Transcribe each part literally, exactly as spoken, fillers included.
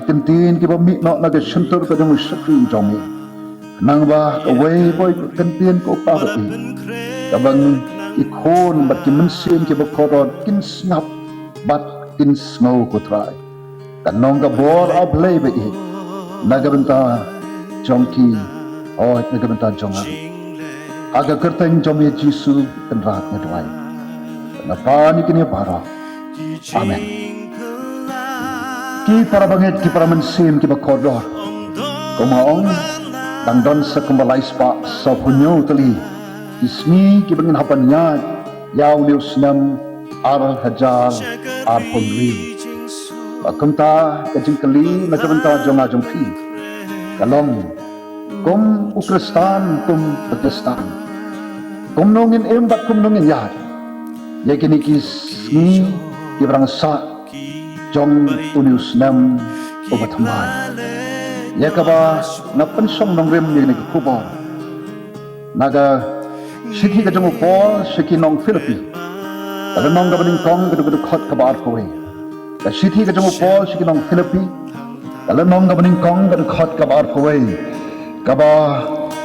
kyntien kiba mih noh na ka shyntur ka jong u shakri jong me. Nangba kawei kawei ka kyntien ko Pa ba ïeit, kaba ngi khun bad ki mynsiem kiba kordor kin sngap bad kin sngew, ko Trai. Kan long ka bor A Blei ba ïeit na ka bynta jong ki, hooid, na ka bynta jong nga ruh. Ha ka kyrteng jong me Jisu Kynrad nga duwai, nga pan ïa kine baroh. Amen. Ki para bangeit, ki para mynsiem kiba kordor, kumba ong, dang don sa kumba lai spah sawphew hynñiew tylli ki sngi kiba ngin hap ban ïaid ïa une u snem ar hajar arphew hynriew. Bad kumta ka jingkylli na ka bynta jong nga jong phi ka long, kum u Khristan, kum u Khristan, kumno ngin im bad kumno ngin ïaid ïa kine ki sngi kiba dang sah jong une u snem uba thymmai? Ïa kaba nga pynshong nongrim ïa kine ki khubor na ka shithi ka jong u Paul sha ki nong Philippi, ka lynnong kaba nyngkong, ka dkhot kaba arphew wei. Ka shithi ka jong u Paul sha ki nong Philippi, ka lynnong kaba nyngkong, ka dkhot kaba arphew wei, kaba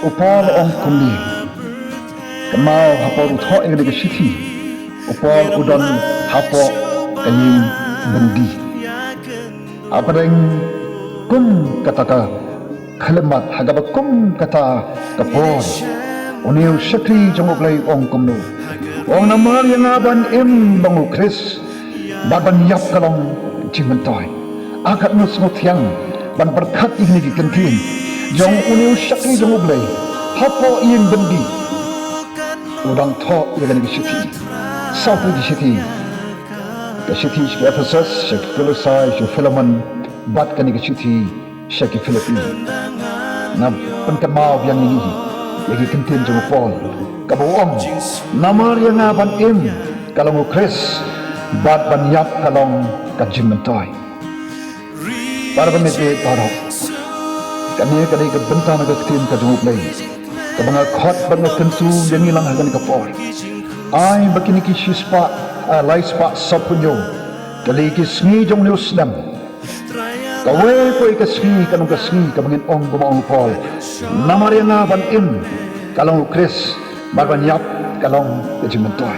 u Paul u ong kumne. Kynmaw, hapoh u thoh ïa kane ka shithi, u Paul u don hapoh ka ïing byndi. Hapdeng kum kata ka khyllipmat, ha kaba kum kata ka por, une u shakri jong U Blei u ong kumno? U ong, namar ïa nga ban im long u Khrist, bad ban ïap ka long jingmyntoi. A katno sngewthiang ban pyrkhat ïa kine ki kyntien jong une u shakri jong U Blei hapoh ïing byndi, u dang thoh ïa kane ka shithi. Saw tylli ki shithi, ka shithi sha ki Ephesus, sha ki Kolossai, sha u Philemon, bad kane ka shithi sha ki Philippi. Nga pynkynmaw biang ïa ngi ïa ki kyntien jong u Paul, kaba u ong, namar ïa nga ban im ka long u Khrist, bad ban ïap ka long ka jingmyntoi. Para bangeit baroh, kane ka dei ka bynta na ka ktien ka jong U Blei kaba nga khot bad nga kyntu ïa ngi lang ha kane ka por. Ai ba kine ki shispah, ah, lai spah sawphew hynñiew tylli ki sngi jong une u snem, kawei kawei ka sngi kan long ka sngi kaba ngin ong kumba ong u Paul, namar ïa nga ban im ka long u Khrist, bad ban ïap ka long ka jingmyntoi.